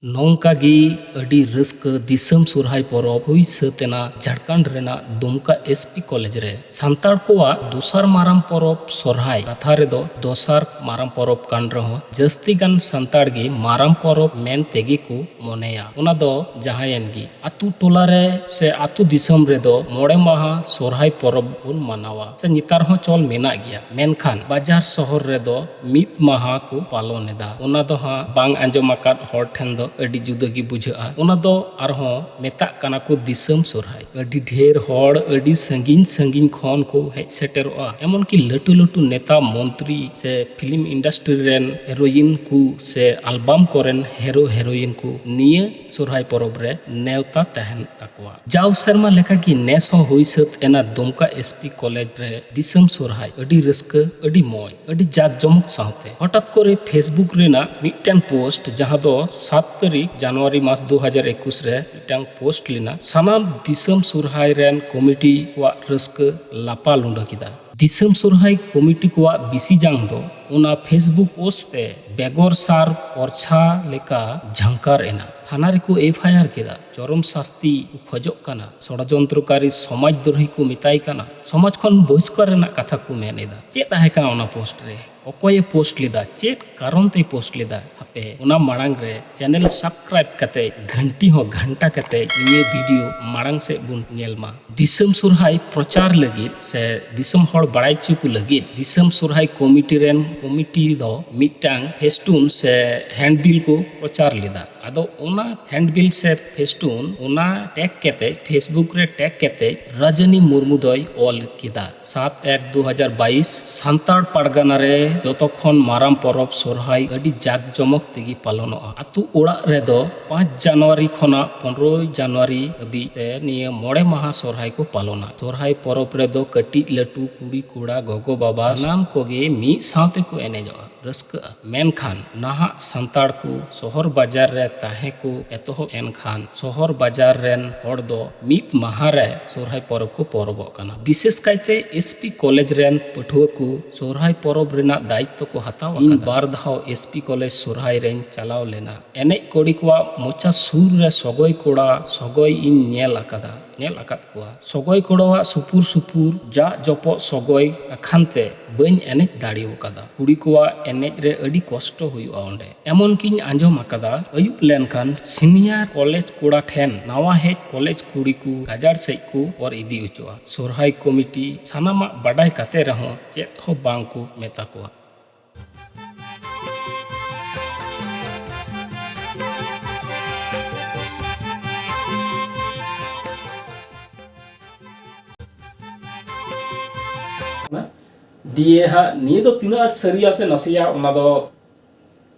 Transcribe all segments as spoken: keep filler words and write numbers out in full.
ᱱᱚᱝᱠᱟ ᱜᱮ ᱟᱹᱰᱤ ᱨᱟᱹᱥᱠᱟᱹ ᱫᱤᱥᱚᱢ ᱥᱚᱨᱦᱟᱭ ᱯᱚᱨᱚᱵᱽ ᱦᱩᱭ ᱥᱟᱹᱛ ᱮᱱᱟ ᱡᱷᱟᱲᱠᱷᱚᱸᱰ ᱨᱮᱱᱟᱜ ᱫᱩᱢᱠᱟ ᱮᱥ ᱯᱤ ᱠᱚᱞᱮᱡᱽ ᱨᱮ᱾ ᱥᱟᱱᱛᱟᱲ ᱠᱚᱣᱟᱜ ᱫᱚᱥᱟᱨ ᱢᱟᱨᱟᱝ ᱯᱚᱨᱚᱵᱽ ᱥᱚᱨᱦᱟᱭ ᱠᱟᱛᱷᱟ ᱨᱮᱫᱚ ᱫᱚᱥᱟᱨ ᱢᱟᱨᱟᱝ ᱯᱚᱨᱚᱵᱽ ᱠᱟᱱ ᱨᱮᱦᱚᱸ ᱡᱟᱹᱥᱛᱤ ᱜᱟᱱ ᱥᱟᱱᱛᱟᱲ ᱜᱮ ᱢᱟᱨᱟᱝ ᱯᱚᱨᱚᱵᱽ ᱢᱮᱱ ᱛᱮᱜᱮ ᱠᱚ ᱢᱚᱱᱮᱭᱟ᱾ ᱚᱱᱟ ᱫᱚ ᱡᱟᱦᱟᱸᱭᱮᱱ ᱜᱮ, ᱟᱛᱳ ᱴᱚᱞᱟ ᱨᱮ ᱥᱮ ᱟᱛᱳ ᱫᱤᱥᱚᱢ ᱨᱮᱫᱚ ᱢᱚᱬᱮ ᱢᱟᱦᱟ ᱥᱚᱨᱦᱟᱭ ᱯᱚᱨᱚᱵᱽ ᱵᱚᱱ ᱢᱟᱱᱟᱣᱟ ᱥᱮ ᱱᱮᱛᱟᱨ ᱦᱚᱸ ᱪᱚᱞ ᱢᱮᱱᱟᱜ ᱜᱮᱭᱟ, ᱢᱮᱱᱠᱷᱟᱱ ᱵᱟᱡᱟᱨ ᱥᱚᱦᱚᱨ ᱨᱮᱫᱚ ᱢᱤᱫ ᱢᱟᱦᱟ ᱠᱚ ᱯᱟᱞᱚᱱ ᱮᱫᱟ᱾ ᱚᱱᱟ ᱫᱚ ᱦᱟᱸᱜ ᱵᱟᱝ ᱟᱸᱡᱚᱢ ᱟᱠᱟᱫ ᱦᱚᱲ ᱴᱷᱮᱱ ᱫᱚ ᱟᱹᱰᱤ ᱡᱩᱫᱟᱹ ᱜᱮ ᱵᱩᱡᱷᱟᱹᱜᱼᱟ᱾ ᱚᱱᱟ ᱫᱚ ᱟᱨᱦᱚᱸ ᱢᱮᱛᱟᱜ ᱠᱟᱱᱟ ᱠᱚ ᱫᱤᱥᱚᱢ ᱥᱚᱨᱦᱟᱭ᱾ ᱟᱹᱰᱤ ᱰᱷᱮᱨ ᱦᱚᱲ ᱟᱹᱰᱤ ᱥᱟᱺᱜᱤᱧ ᱥᱟᱺᱜᱤᱧ ᱠᱷᱚᱱ ᱠᱚ ᱦᱮᱡ ᱥᱮᱴᱮᱨᱚᱜᱼᱟ᱾ ᱮᱢᱚᱱ ᱠᱤ ᱞᱟᱹᱴᱩ ᱞᱟᱹᱴᱩ ᱱᱮᱛᱟ ᱢᱚᱱᱛᱨᱤ ᱥᱮ ᱯᱷᱤᱞᱢ ᱤᱱᱰᱟᱥᱴᱨᱤ ᱨᱮᱱ ᱦᱤᱨᱳᱭᱤᱱ ᱠᱚ ᱥᱮ ᱟᱞᱵᱟᱢ ᱠᱚᱨᱮᱱ ᱦᱤᱨᱳ ᱦᱤᱨᱳᱭᱤᱱ ᱠᱚ ᱱᱤᱭᱟᱹ ᱥᱚᱨᱦᱟᱭ ᱯᱚᱨᱚᱵᱽ ᱨᱮ ᱱᱮᱣᱛᱟ ᱛᱟᱦᱮᱱ ᱛᱟᱠᱚᱣᱟ᱾ ᱡᱟᱣ ᱥᱮᱨᱢᱟ ᱞᱮᱠᱟᱜᱮ ᱱᱮᱥ ᱦᱚᱸ ᱦᱩᱭ ᱥᱟᱹᱛ ᱮᱱᱟ ᱫᱩᱢᱠᱟ ᱮᱥ ᱯᱤ ᱠᱚᱞᱮᱡᱽ ᱨᱮ ᱫᱤᱥᱚᱢ ᱥᱚᱨᱦᱟᱭ᱾ ᱟᱹᱰᱤ ᱨᱟᱹᱥᱠᱟᱹ, ᱟᱹᱰᱤ ᱢᱚᱡᱽ, ᱟᱹᱰᱤ ᱡᱟᱠ ᱡᱚᱢᱚᱠ ᱥᱟᱶᱛᱮ᱾ ᱦᱚᱴᱟᱛ ᱠᱚᱨᱮ Facebook ᱨᱮᱱᱟᱜ ᱢᱤᱫᱴᱮᱱ ᱯᱳᱥᱴ, ᱡᱟᱦᱟᱸ ᱫᱚ ᱥᱟᱛ ᱛᱟᱹᱨᱤᱠᱷ ᱡᱟᱱᱩᱣᱟᱨᱤ ᱢᱟᱥ ᱫᱩ ᱦᱟᱡᱟᱨ ᱮᱠᱩᱥ ᱨᱮ ᱢᱤᱫᱴᱟᱝ ᱯᱳᱥᱴ ᱞᱮᱱᱟ, ᱥᱟᱱᱟᱢ ᱫᱤᱥᱚᱢ ᱥᱚᱨᱦᱟᱭ ᱨᱮᱱ ᱠᱚᱢᱤᱴᱤ ᱠᱚᱣᱟᱜ ᱨᱟᱹᱥᱠᱟᱹ ᱞᱟᱯᱟ ᱞᱩᱸᱰᱟᱹ ᱠᱮᱫᱟ᱾ ᱫᱤᱥᱚᱢ ᱥᱚᱨᱦᱟᱭ ᱠᱚᱢᱤᱴᱤ ᱠᱚᱣᱟᱜ ᱵᱤᱥᱤ ᱡᱟᱝ ᱫᱚ ᱚᱱᱟ Facebook ᱯᱳᱥᱴ ᱛᱮ ᱵᱮᱜᱚᱨ ᱥᱟᱨ ᱯᱚᱨᱪᱷᱟ ᱞᱮᱠᱟ ᱡᱷᱟᱝᱠᱟᱨ ᱮᱱᱟ᱾ ᱛᱷᱟᱱᱟ ᱨᱮᱠᱚ ᱮᱯᱷ ᱟᱭ ᱟᱨ ᱠᱮᱫᱟ, ᱪᱚᱨᱚᱢ ᱥᱟᱥᱛᱤ ᱠᱚ ᱠᱷᱚᱡᱚᱜ ᱠᱟᱱᱟ, ᱥᱚᱲᱚᱡᱚᱱᱛᱨᱚᱠᱟᱨᱤ ᱥᱚᱢᱟᱡᱽ ᱫᱨᱳᱦᱤ ᱠᱚ ᱢᱮᱛᱟᱭ ᱠᱟᱱᱟ, ᱥᱚᱢᱟᱡᱽ ᱠᱷᱚᱱ ᱵᱚᱦᱤᱥᱠᱟᱨ ᱨᱮᱱᱟᱜ ᱠᱟᱛᱷᱟ ᱠᱚ ᱢᱮᱱ ᱮᱫᱟ᱾ ᱪᱮᱫ ᱛᱟᱦᱮᱸ ᱠᱟᱱᱟ ᱚᱱᱟ ᱯᱳᱥᱴ ᱨᱮ? ᱚᱠᱚᱭᱮ ᱯᱳᱥᱴ ᱞᱮᱫᱟ? ᱪᱮᱫ ᱠᱟᱨᱚᱱ ᱛᱮᱭ ᱯᱳᱥᱴ ᱞᱮᱫᱟ? ᱦᱟᱯᱮ, ᱚᱱᱟ ᱢᱟᱲᱟᱝ ᱨᱮ ᱪᱮᱱᱮᱞ ᱥᱟᱵᱥᱠᱨᱟᱭᱤᱵ ᱠᱟᱛᱮ, ᱜᱷᱟᱱᱴᱤ ᱦᱚᱸ ᱜᱷᱟᱱᱴᱟ ᱠᱟᱛᱮ ᱱᱤᱭᱟᱹ ᱵᱷᱤᱰᱤᱭᱳ ᱢᱟᱲᱟᱝ ᱥᱮᱫ ᱵᱚᱱ ᱧᱮᱞ ᱢᱟ᱾ ᱫᱤᱥᱚᱢ ᱥᱚᱨᱦᱟᱭ ᱯᱨᱚᱪᱟᱨ ᱞᱟᱹᱜᱤᱫ ᱥᱮ ᱫᱤᱥᱚᱢ ᱦᱚᱲ ᱵᱟᱲᱟᱭ ᱦᱚᱪᱚ ᱠᱚ ᱞᱟᱹᱜᱤᱫ ᱫᱤᱥᱚᱢ ᱥᱚᱨᱦᱟᱭ ᱠᱚᱢᱤᱴᱤ ᱨᱮᱱ ᱠᱚᱢᱤᱴᱤ ᱫᱚ ᱢᱤᱫᱴᱟᱝ ᱯᱷᱮᱥᱴᱩᱱ ᱥᱮ ᱦᱮᱱᱰᱵᱤᱞ ᱠᱚ ᱯᱨᱚᱪᱟᱨ ᱞᱮᱫᱟ᱾ ᱟᱫᱚ ᱚᱱᱟ ᱦᱮᱱᱰᱵᱤᱞ ᱥᱮ ᱯᱷᱮᱥᱴᱩᱱ, ᱚᱱᱟ ᱴᱮᱜᱽ ᱠᱟᱛᱮ, Facebook ᱨᱮ ᱴᱮᱜᱽ ᱠᱟᱛᱮ ᱨᱟᱡᱟᱱᱤ ᱢᱩᱨᱢᱩ ᱫᱚᱭ ᱚᱞ ᱠᱮᱫᱟ᱾ ᱥᱟᱛ ᱮᱠ ᱫᱩ ᱦᱟᱡᱟᱨ ᱵᱟᱭᱤᱥ, ᱥᱟᱱᱛᱟᱲ ᱯᱟᱨᱜᱟᱱᱟ ᱨᱮ ᱡᱚᱛᱚ ᱠᱷᱚᱱ ᱢᱟᱨᱟᱝ ᱯᱚᱨᱚᱵᱽ ᱥᱚᱨᱦᱟᱭ ᱟᱹᱰᱤ ᱡᱟᱠ ᱡᱚᱢᱚᱠ ᱛᱮᱜᱮ ᱯᱟᱞᱚᱱᱚᱜᱼᱟ᱾ ᱟᱛᱳ ᱚᱲᱟᱜ ᱨᱮᱫᱚ ᱯᱟᱸᱪ ᱡᱟᱱᱩᱣᱟᱨᱤ ᱠᱷᱚᱱᱟᱜ ᱯᱚᱱᱨᱚᱭ ᱡᱟᱱᱩᱣᱟᱨᱤ ᱦᱟᱹᱵᱤᱡ ᱛᱮ ᱱᱤᱭᱟᱹ ᱢᱚᱬᱮ ᱢᱟᱦᱟ ᱥᱚᱨᱦᱟᱭ ᱠᱚ ᱯᱟᱞᱚᱱᱟ᱾ ᱥᱚᱨᱦᱟᱭ ᱯᱚᱨᱚᱵᱽ ᱨᱮᱫᱚ ᱠᱟᱹᱴᱤᱡ ᱞᱟᱹᱴᱩ, ᱠᱩᱲᱤ ᱠᱚᱲᱟ, ᱜᱚᱜᱚ ᱵᱟᱵᱟ ᱥᱟᱱᱟᱢ ᱠᱚᱜᱮ ᱢᱤᱫ ᱥᱟᱶ ᱛᱮᱠᱚ ᱮᱱᱮᱡᱚᱜᱼᱟ᱾ ᱨᱟᱹᱥᱠᱟᱹᱜᱼᱟ᱾ ᱢᱮᱱᱠᱷᱟᱱ ᱱᱟᱦᱟᱜ ᱥᱟᱱᱛᱟᱲ ᱠᱚ ᱥᱚᱦᱚᱨ ᱵᱟᱡᱟᱨ ᱨᱮ ᱛᱟᱦᱮᱸ ᱠᱚ ᱮᱛᱚᱦᱚᱵ ᱮᱱ ᱠᱷᱟᱱ, ᱥᱚᱦᱚᱨ ᱵᱟᱡᱟᱨ ᱨᱮᱱ ᱦᱚᱲ ᱫᱚ ᱢᱤᱫ ᱢᱟᱦᱟ ᱨᱮ ᱥᱚᱦᱨᱟᱭ ᱯᱚᱨᱚᱵᱽ ᱠᱚ ᱯᱚᱨᱚᱵᱚᱜ ᱠᱟᱱᱟ᱾ ᱵᱤᱥᱮᱥ ᱠᱟᱭᱛᱮ ᱮᱥ ᱯᱤ ᱠᱚᱞᱮᱡᱽ ᱨᱮᱱ ᱯᱟᱹᱴᱷᱩᱣᱟᱹ ᱠᱚ ᱥᱚᱦᱨᱟᱭ ᱯᱚᱨᱚᱵᱽ ᱨᱮᱱᱟᱜ ᱫᱟᱭᱤᱛᱛᱚ ᱠᱚ ᱦᱟᱛᱟᱣ ᱤᱧ ᱟᱠᱟᱫᱟ᱾ ᱵᱟᱨ ᱫᱷᱟᱣ ᱮᱥ ᱯᱤ ᱠᱚᱞᱮᱡᱽ ᱥᱚᱦᱨᱟᱭ ᱨᱮᱧ ᱪᱟᱞᱟᱣ ᱞᱮᱱᱟ᱾ ᱮᱱᱮᱡ ᱠᱩᱲᱤ ᱠᱚᱣᱟᱜ ᱢᱚᱪᱟ ᱥᱩᱨ ᱨᱮ ᱥᱚᱜᱚᱭ ᱠᱚᱲᱟ ᱥᱚᱜᱚᱭ ᱤᱧ ᱧᱮᱞ ᱟᱠᱟᱫᱟ, ᱧᱮᱞ ᱟᱠᱟᱫ ᱠᱚᱣᱟ᱾ ᱥᱚᱜᱚᱭ ᱠᱚᱲᱟᱣᱟᱜ ᱥᱩᱯᱩᱨ ᱥᱩᱯᱩᱨ ᱡᱟᱜ ᱡᱚᱯᱚᱜ ᱥᱚᱜᱚᱭ ᱟᱠᱷᱟᱱ ᱛᱮ ᱵᱟᱹᱧ ᱮᱱᱮᱡ ᱫᱟᱲᱮ ᱟᱠᱟᱫᱟ᱾ ᱠᱩᱲᱤ ᱠᱚᱣᱟᱜ ᱮᱱᱮᱡ ᱨᱮ ᱟᱹᱰᱤ ᱠᱚᱥᱴᱚ ᱦᱩᱭᱩᱜᱼᱟ ᱚᱸᱰᱮ᱾ ᱮᱢᱚᱱ ᱠᱤᱧ ᱟᱸᱡᱚᱢ ᱟᱠᱟᱫᱟ, ᱟᱹᱭᱩᱵ ᱞᱮᱱᱠᱷᱟᱱ ᱥᱤᱱᱤᱭᱟᱨ ᱠᱚᱞᱮᱡᱽ ᱠᱚᱲᱟ ᱴᱷᱮᱱ ᱱᱟᱣᱟ ᱦᱮᱡ ᱠᱚᱞᱮᱡᱽ ᱠᱩᱲᱤ ᱠᱚ ᱜᱟᱡᱟᱲ ᱥᱮᱫ ᱠᱚ ᱚᱨ ᱤᱫᱤ ᱦᱚᱪᱚᱜᱼᱟ᱾ ᱥᱚᱨᱦᱟᱭ ᱠᱚᱢᱤᱴᱤ ᱥᱟᱱᱟᱢᱟᱜ ᱵᱟᱰᱟᱭ ᱠᱟᱛᱮ ᱨᱮᱦᱚᱸ ᱪᱮᱫ ᱦᱚᱸ ᱵᱟᱝ ᱠᱚ ᱢᱮᱛᱟ ᱠᱚᱣᱟ᱾ ᱫᱤᱭᱮ ᱦᱟᱸᱜ ᱱᱤᱭᱟᱹ ᱫᱚ ᱛᱤᱱᱟᱹᱜ ᱟᱸᱴ ᱥᱟᱹᱨᱤᱭᱟ ᱥᱮ ᱱᱟᱥᱮᱭᱟ, ᱚᱱᱟ ᱫᱚ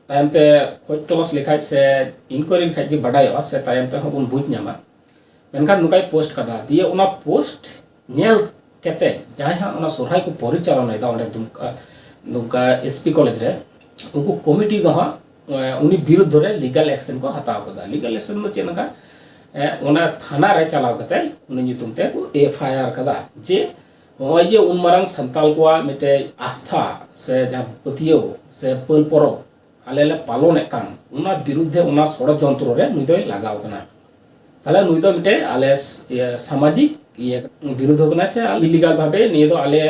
ᱛᱟᱭᱚᱢ ᱛᱮ ᱠᱷᱚᱡᱽ ᱛᱚᱞᱟᱥ ᱞᱮᱠᱷᱟᱡ ᱥᱮ ᱤᱱᱠᱩᱭᱟᱨᱤ ᱞᱮᱠᱷᱟᱡ ᱜᱮ ᱵᱟᱰᱟᱭᱚᱜᱼᱟ, ᱥᱮ ᱛᱟᱭᱚᱢ ᱛᱮᱦᱚᱸ ᱵᱚᱱ ᱵᱩᱡᱽ ᱧᱟᱢᱟ᱾ ᱢᱮᱱᱠᱷᱟᱱ ᱱᱚᱝᱠᱟᱭ ᱯᱳᱥᱴ ᱠᱟᱫᱟ, ᱫᱤᱭᱮ ᱚᱱᱟ ᱯᱳᱥᱴ ᱧᱮᱞ ᱠᱟᱛᱮ ᱡᱟᱦᱟᱸᱭ ᱦᱟᱸᱜ ᱚᱱᱟ ᱥᱚᱨᱦᱟᱭ ᱠᱚ ᱯᱚᱨᱤᱪᱟᱞᱚᱱᱟᱭᱮᱫᱟ ᱚᱸᱰᱮ ᱫᱩᱢᱠᱟ, ᱫᱩᱢᱠᱟ ᱮᱥ ᱯᱤ ᱠᱚᱞᱮᱡᱽ ᱨᱮ, ᱩᱱᱠᱩ ᱠᱚᱢᱤᱴᱤ ᱫᱚ ᱦᱟᱸᱜ, ᱮ, ᱩᱱᱤ ᱵᱤᱨᱩᱫᱽ ᱨᱮ ᱞᱤᱜᱟᱞ ᱮᱠᱥᱮᱱ ᱠᱚ ᱦᱟᱛᱟᱣ ᱠᱟᱫᱟ᱾ ᱞᱤᱜᱟᱞ ᱮᱠᱥᱮᱱ ᱫᱚ ᱪᱮᱫ ᱞᱮᱠᱟ? ᱮ, ᱚᱱᱟ ᱛᱷᱟᱱᱟ ᱨᱮ ᱪᱟᱞᱟᱣ ᱠᱟᱛᱮ ᱩᱱᱤ ᱧᱩᱛᱩᱢ ᱛᱮ ᱠᱚ ᱮᱯᱷ ᱟᱭ ᱟᱨ ᱠᱟᱫᱟ ᱡᱮ ᱱᱚᱜᱼᱚᱭ ᱡᱮ ᱩᱱ ᱢᱟᱨᱟᱝ ᱥᱟᱱᱛᱟᱞ ᱠᱚᱣᱟᱜ ᱢᱤᱫᱴᱮᱡ ᱟᱥᱛᱷᱟ ᱥᱮ ᱡᱟᱦᱟᱸ ᱯᱟᱹᱛᱭᱟᱹᱣ ᱥᱮ ᱯᱟᱹᱞ ᱯᱚᱨᱚᱵᱽ ᱟᱞᱮ ᱞᱮ ᱯᱟᱞᱚᱱᱮᱫ ᱠᱟᱱ, ᱚᱱᱟ ᱵᱤᱨᱩᱫᱽ ᱨᱮ, ᱚᱱᱟ ᱥᱚᱲᱚᱡᱚᱱᱛᱨᱚ ᱨᱮ ᱱᱩᱭ ᱫᱚᱭ ᱞᱟᱜᱟᱣ ᱠᱟᱱᱟ᱾ ᱛᱟᱦᱞᱮ ᱱᱩᱭ ᱫᱚ ᱢᱤᱫᱴᱮᱡ ᱟᱞᱮ ᱥ-, ᱤᱭᱟᱹ, ᱥᱟᱢᱟᱡᱤᱠ ᱤᱭᱟᱹ ᱵᱤᱨᱩᱫᱷ ᱠᱟᱱᱟᱭ ᱥᱮ ᱤᱞᱤᱜᱟᱞ ᱵᱷᱟᱵᱮ ᱱᱤᱭᱟᱹ ᱫᱚ ᱟᱞᱮ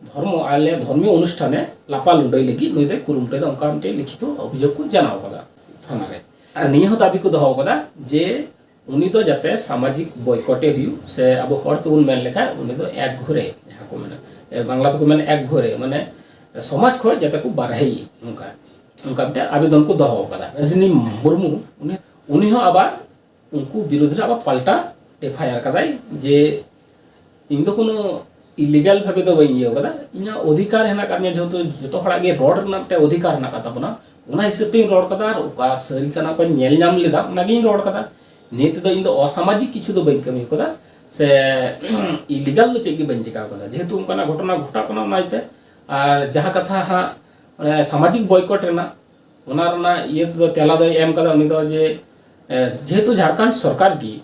ᱫᱷᱚᱨᱢᱚ, ᱟᱞᱮ ᱫᱷᱚᱨᱢᱤᱭᱚ ᱚᱱᱩᱥᱴᱷᱟᱱᱮ ᱞᱟᱯᱟ ᱞᱩᱰᱟᱹᱭ ᱞᱟᱹᱜᱤᱫ ᱱᱩᱭ ᱫᱚᱭ ᱠᱩᱨᱩᱢᱩᱴᱩᱭᱮᱫᱟ, ᱚᱱᱠᱟ ᱢᱤᱫᱴᱮᱡ ᱞᱤᱠᱷᱤᱛᱚ ᱚᱵᱷᱤᱡᱳᱜᱽ ᱠᱚ ᱡᱟᱱᱟᱣ ᱠᱟᱫᱟ ᱛᱷᱟᱱᱟ ᱨᱮ᱾ ᱟᱨ ᱱᱤᱭᱟᱹ ᱦᱚᱸ ᱫᱟᱹᱵᱤ ᱠᱚ ᱫᱚᱦᱚ ᱠᱟᱫᱟ ᱡᱮ ᱩᱱᱤ ᱫᱚ ᱡᱟᱛᱮ ᱥᱟᱢᱟᱡᱤᱠ ᱵᱚᱭᱠᱚᱴᱮ ᱦᱩᱭᱩᱜ, ᱥᱮ ᱟᱵᱚ ᱦᱚᱲ ᱛᱮᱵᱚᱱ ᱢᱮᱱ ᱞᱮᱠᱷᱟᱡ ᱩᱱᱤ ᱫᱚ ᱮᱠ ᱜᱷᱚᱨᱮ, ᱡᱟᱦᱟᱸ ᱠᱚ ᱢᱮᱱᱟ, ᱮ, ᱵᱟᱝᱞᱟ ᱛᱮᱠᱚ ᱢᱮᱱᱟ ᱮᱠ ᱜᱷᱚᱨᱮ, ᱢᱟᱱᱮ ᱥᱚᱢᱟᱡᱽ ᱠᱷᱚᱡ ᱡᱟᱛᱮ ᱠᱚ ᱵᱟᱨᱦᱮᱭᱮ, ᱱᱚᱝᱠᱟ, ᱚᱱᱠᱟ ᱢᱤᱫᱴᱮᱱ ᱟᱵᱮᱫᱚᱱ ᱠᱚ ᱫᱚᱦᱚ ᱟᱠᱟᱫᱟ᱾ ᱨᱚᱡᱽᱱᱤ ᱢᱩᱨᱢᱩ, ᱩᱱᱤ, ᱩᱱᱤ ᱦᱚᱸ ᱟᱵᱟᱨ ᱩᱱᱠᱩ ᱵᱤᱨᱩᱫᱽ ᱨᱮ ᱟᱵᱟᱨ ᱯᱟᱞᱴᱟ ᱮᱯᱷ ᱟᱭ ᱟᱨ ᱠᱟᱫᱟᱭ ᱡᱮ ᱤᱧ ᱫᱚ ᱠᱳᱱᱳ ᱤᱞᱤᱜᱟᱞ ᱵᱷᱟᱵᱮ ᱫᱚ ᱵᱟᱹᱧ ᱤᱭᱟᱹ ᱠᱟᱫᱟ, ᱤᱧᱟᱹᱜ ᱚᱫᱷᱤᱠᱟᱨ ᱦᱮᱱᱟᱜ ᱟᱠᱟᱫ ᱛᱤᱧᱟᱹ, ᱡᱮᱦᱮᱛᱩ ᱡᱚᱛᱚ ᱦᱚᱲᱟᱜ ᱜᱮ ᱨᱚᱲ ᱨᱮᱱᱟᱜ ᱢᱤᱫᱴᱮᱱ ᱚᱫᱷᱤᱠᱟᱨ ᱦᱮᱱᱟᱜ ᱟᱠᱟᱫ ᱛᱟᱵᱚᱱᱟ, ᱚᱱᱟ ᱦᱤᱥᱟᱹᱵ ᱛᱮᱧ ᱨᱚᱲ ᱠᱟᱫᱟ ᱟᱨ ᱚᱠᱟ ᱥᱟᱹᱨᱤ ᱠᱟᱱᱟ ᱚᱠᱟᱧ ᱧᱮᱞ ᱧᱟᱢ ᱞᱮᱫᱟ ᱚᱱᱟᱜᱤᱧ ᱨᱚᱲ ᱠᱟᱫᱟ᱾ ᱱᱤᱭᱟᱹ ᱛᱮᱫᱚ ᱤᱧ ᱫᱚ ᱚᱥᱟᱢᱟᱡᱤᱠ ᱠᱤᱪᱷᱩ ᱫᱚ ᱵᱟᱹᱧ ᱠᱟᱹᱢᱤ ᱠᱟᱫᱟ ᱥᱮ ᱤᱞᱤᱜᱟᱞ ᱫᱚ ᱪᱮᱫ ᱜᱮ ᱵᱟᱹᱧ ᱪᱤᱠᱟᱹ ᱠᱟᱫᱟ, ᱡᱮᱦᱮᱛᱩ ᱚᱱᱠᱟᱱᱟᱜ ᱜᱷᱚᱴᱚᱱᱟ ᱜᱷᱚᱴᱟᱜ ᱠᱟᱱᱟ ᱚᱱᱟ ᱤᱭᱟᱹᱛᱮ᱾ ᱟᱨ ᱡᱟᱦᱟᱸ ᱠᱟᱛᱷᱟ ᱦᱟᱸᱜ ᱚᱱᱮ ᱥᱟᱢᱟᱡᱤᱠ ᱵᱚᱭᱠᱚᱴ ᱨᱮᱱᱟᱜ, ᱚᱱᱟ ᱨᱮᱱᱟᱜ ᱤᱭᱟᱹ ᱫᱚ ᱛᱮᱞᱟ ᱫᱚᱭ ᱮᱢ ᱠᱟᱫᱟ ᱩᱱᱤ ᱫᱚ ᱡᱮ, ᱮ, ᱡᱮᱦᱮᱛᱩ ᱡᱷᱟᱲᱠᱷᱚᱸᱰ ᱥᱚᱨᱠᱟᱨ ᱜᱮ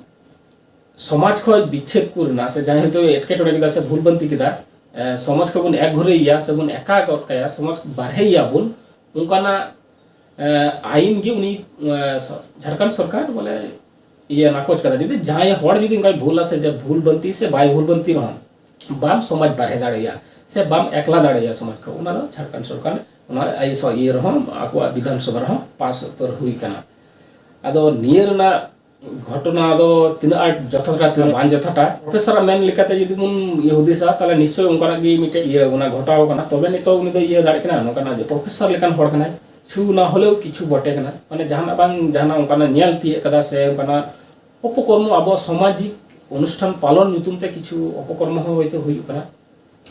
ᱥᱚᱢᱟᱡᱽ ᱠᱷᱚᱱ ᱵᱤᱪᱪᱷᱮᱫ ᱠᱚ ᱨᱮᱱᱟᱜ ᱥᱮ ᱡᱟᱦᱟᱸᱭ ᱦᱚᱭᱛᱳ ᱮᱴᱠᱮᱴᱚᱬᱮ ᱠᱮᱫᱟ ᱥᱮ ᱵᱷᱩᱞ ᱵᱷᱟᱱᱛᱤ ᱠᱮᱫᱟ, ᱮ, ᱥᱚᱢᱟᱡᱽ ᱠᱷᱚᱱ ᱵᱚᱱ ᱮᱠ ᱜᱷᱩᱨᱟᱹᱭᱮᱭᱟ ᱥᱮ ᱵᱚᱱ ᱮᱠᱟ ᱜᱚᱫ ᱠᱟᱭᱟ, ᱥᱚᱢᱟᱡᱽ ᱵᱟᱨᱦᱮᱭᱮᱭᱟ ᱵᱚᱱ, ᱚᱱᱠᱟᱱᱟᱜ, ᱮ, ᱟᱭᱤᱱ ᱜᱮ ᱩᱱᱤ, ᱮ, ᱥᱚ-, ᱡᱷᱟᱲᱠᱷᱚᱸᱰ ᱥᱚᱨᱠᱟᱨ ᱵᱚᱞᱮ ᱤᱭᱟᱹ ᱱᱟᱠᱚᱪ ᱠᱟᱫᱟ᱾ ᱡᱩᱫᱤ ᱡᱟᱦᱟᱸᱭ ᱦᱚᱲ ᱡᱩᱫᱤ ᱚᱱᱠᱟᱭ ᱵᱷᱩᱞᱟ ᱥᱮ ᱡᱮ ᱵᱷᱩᱞ ᱵᱷᱟᱱᱛᱤ ᱥᱮ ᱵᱟᱭ ᱵᱷᱩᱞ ᱵᱷᱟᱱᱛᱤ ᱨᱮᱦᱚᱸ, ᱵᱟᱢ ᱥᱚᱢᱟᱡᱽ ᱵᱟᱨᱦᱮ ᱫᱟᱲᱮᱭᱟᱜᱼᱟ ᱥᱮ ᱵᱟᱢ ᱮᱠᱞᱟ ᱫᱟᱲᱮᱭᱟᱜᱼᱟ ᱥᱚᱢᱟᱡᱽ ᱠᱷᱚᱱ, ᱚᱱᱟ ᱫᱚ ᱡᱷᱟᱲᱠᱷᱚᱸᱰ ᱥᱚᱨᱠᱟᱨ ᱚᱱᱟ ᱟᱭᱤᱱ ᱥᱚ-, ᱤᱭᱟᱹ ᱨᱮᱦᱚᱸ ᱟᱠᱚᱣᱟᱜ ᱵᱤᱫᱷᱟᱱ ᱥᱚᱵᱷᱟ ᱨᱮᱦᱚᱸ ᱯᱟᱥ ᱩᱛᱟᱹᱨ ᱦᱩᱭ ᱠᱟᱱᱟ᱾ ᱟᱫᱚ ᱱᱤᱭᱟᱹ ᱨᱮᱱᱟᱜ ᱜᱷᱚᱴᱚᱱᱟ ᱫᱚ ᱛᱤᱱᱟᱹᱜ ᱟᱸᱴ ᱡᱚᱛᱷᱟᱛᱟ, ᱛᱤᱱᱟᱹᱜ ᱵᱟᱝ ᱡᱚᱛᱷᱟᱛᱟ, ᱯᱨᱚᱯᱷᱮᱥᱚᱨᱟᱜ ᱢᱮᱱ ᱞᱮᱠᱟᱛᱮ ᱡᱩᱫᱤ ᱵᱚᱱ ᱤᱭᱟᱹ ᱦᱩᱫᱤᱥᱟ, ᱛᱟᱦᱚᱞᱮ ᱱᱤᱥᱪᱚᱭ ᱚᱱᱠᱟᱱᱟᱜ ᱜᱮ ᱢᱤᱫᱴᱮᱡ ᱤᱭᱟᱹ ᱚᱱᱟ ᱜᱷᱚᱴᱟᱣ ᱠᱟᱱᱟ᱾ ᱛᱚᱵᱮ ᱱᱤᱛᱚᱜ ᱩᱱᱤ ᱫᱚ ᱤᱭᱟᱹ ᱫᱟᱲᱮᱭᱟᱜ ᱠᱟᱱᱟ, ᱱᱚᱝᱠᱟᱱᱟᱜ ᱡᱮ ᱯᱨᱚᱯᱷᱮᱥᱚᱨ ᱞᱮᱠᱟᱱ ᱦᱚᱲ ᱠᱟᱱᱟᱭ, ᱪᱷᱩ ᱱᱟ ᱦᱚᱞᱮᱣ ᱠᱤᱪᱷᱩ ᱵᱚᱴᱮ ᱠᱟᱱᱟ, ᱢᱟᱱᱮ ᱡᱟᱦᱟᱱᱟᱜ ᱵᱟᱝ ᱡᱟᱦᱟᱱᱟᱜ ᱚᱱᱠᱟᱱᱟᱜ ᱧᱮᱞ ᱛᱤᱭᱟᱹᱜ ᱠᱟᱫᱟ ᱥᱮ ᱚᱱᱠᱟᱱᱟᱜ ᱚᱯᱚᱠᱚᱨᱢᱚ, ᱟᱵᱚ ᱥᱟᱢᱟᱡᱤᱠ ᱚᱱᱩᱥᱴᱷᱟᱱ ᱯᱟᱞᱚᱱ ᱧᱩᱛᱩᱢ ᱛᱮ ᱠᱤᱪᱷᱩ ᱚᱯᱚᱠᱚᱨᱢᱚ ᱦᱚᱸ ᱦᱚᱭᱛᱳ ᱦᱩᱭᱩᱜ ᱠᱟᱱᱟ᱾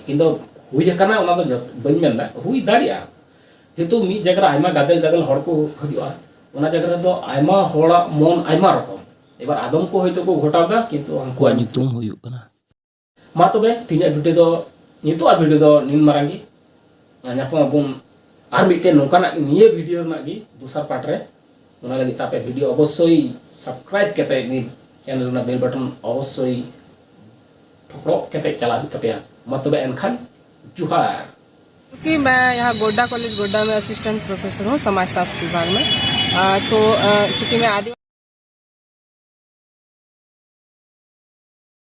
ᱤᱧ ᱫᱚ ᱦᱩᱭ ᱟᱠᱟᱱᱟ ᱚᱱᱟ ᱫᱚ ᱡᱚᱛ-, ᱵᱟᱹᱧ ᱢᱮᱱᱫᱟ, ᱦᱩᱭ ᱫᱟᱲᱮᱭᱟᱜᱼᱟ᱾ ᱡᱮᱦᱮᱛᱩ ᱢᱤᱫ ᱡᱟᱭᱜᱟ ᱨᱮ ᱟᱭᱢᱟ ᱜᱟᱫᱮᱞ ᱜᱟᱫᱮᱞ ᱦᱚᱲ ᱠᱚ ᱦᱤᱡᱩᱜᱼᱟ, ᱚᱱᱟ ᱡᱟᱭᱜᱟ ᱨᱮᱫᱚ ᱟᱭᱢᱟ ᱦᱚᱲᱟᱜ ᱢᱚᱱ ᱟᱭᱢᱟ ᱨᱚᱠᱚᱢ᱾ ᱮᱵᱟᱨ ᱟᱫᱚᱢ ᱠᱚ ᱦᱚᱭᱛᱳ ᱠᱚ ᱜᱷᱚᱴᱟᱣ ᱫᱟ, ᱠᱤᱱᱛᱩ ᱩᱱᱠᱩᱣᱟᱜ ᱧᱩᱛᱩᱢ ᱦᱩᱭᱩᱜ ᱠᱟᱱᱟ᱾ ᱢᱟ ᱛᱚᱵᱮ ᱛᱮᱦᱮᱧᱟᱜ ᱵᱷᱤᱰᱤᱭᱳ ᱫᱚ, ᱱᱤᱛᱚᱜᱟᱜ ᱵᱷᱤᱰᱤᱭᱳ ᱫᱚ ᱱᱤᱱ ᱢᱟᱨᱟᱝ ᱜᱮ᱾ ᱧᱟᱯᱟᱢ ᱟᱵᱚᱱ ᱟᱨ ᱢᱤᱫᱴᱮᱱ ᱱᱚᱝᱠᱟᱱᱟᱜ ᱱᱤᱭᱟᱹ ᱵᱷᱤᱰᱤᱭᱳ ᱨᱮᱱᱟᱜ ᱜᱮ ᱫᱚᱥᱟᱨ ᱯᱟᱨᱴ ᱨᱮ᱾ ᱚᱱᱟ ᱞᱟᱹᱜᱤᱫ ᱛᱮ ᱟᱯᱮ ᱵᱷᱤᱰᱤᱭᱳ ᱚᱵᱚᱥᱥᱳᱭ ᱥᱟᱵᱥᱠᱨᱟᱭᱤᱵ ᱠᱟᱛᱮ ᱱᱤᱭᱟᱹ ᱪᱮᱱᱮᱞ ᱨᱮᱱᱟᱜ ᱵᱮᱞ ᱵᱟᱴᱚᱱ ᱚᱵᱚᱥᱥᱳᱭ ᱴᱷᱚᱠᱨᱚᱜ ᱠᱟᱛᱮ ᱪᱟᱞᱟᱜ ᱦᱩᱭᱩᱜ ᱛᱟᱯᱮᱭᱟ᱾ ᱢᱟ ᱛᱚᱵᱮ ᱮᱱᱠᱷᱟᱱ ᱡᱚᱦᱟᱨ᱾ क्योंकि मैं यहाँ गोड्डा कॉलेज गोड्डा में असिस्टेंट प्रोफेसर हूँ समाजशास्त्र विभाग में। आ, तो आ, चूंकि मैं आदि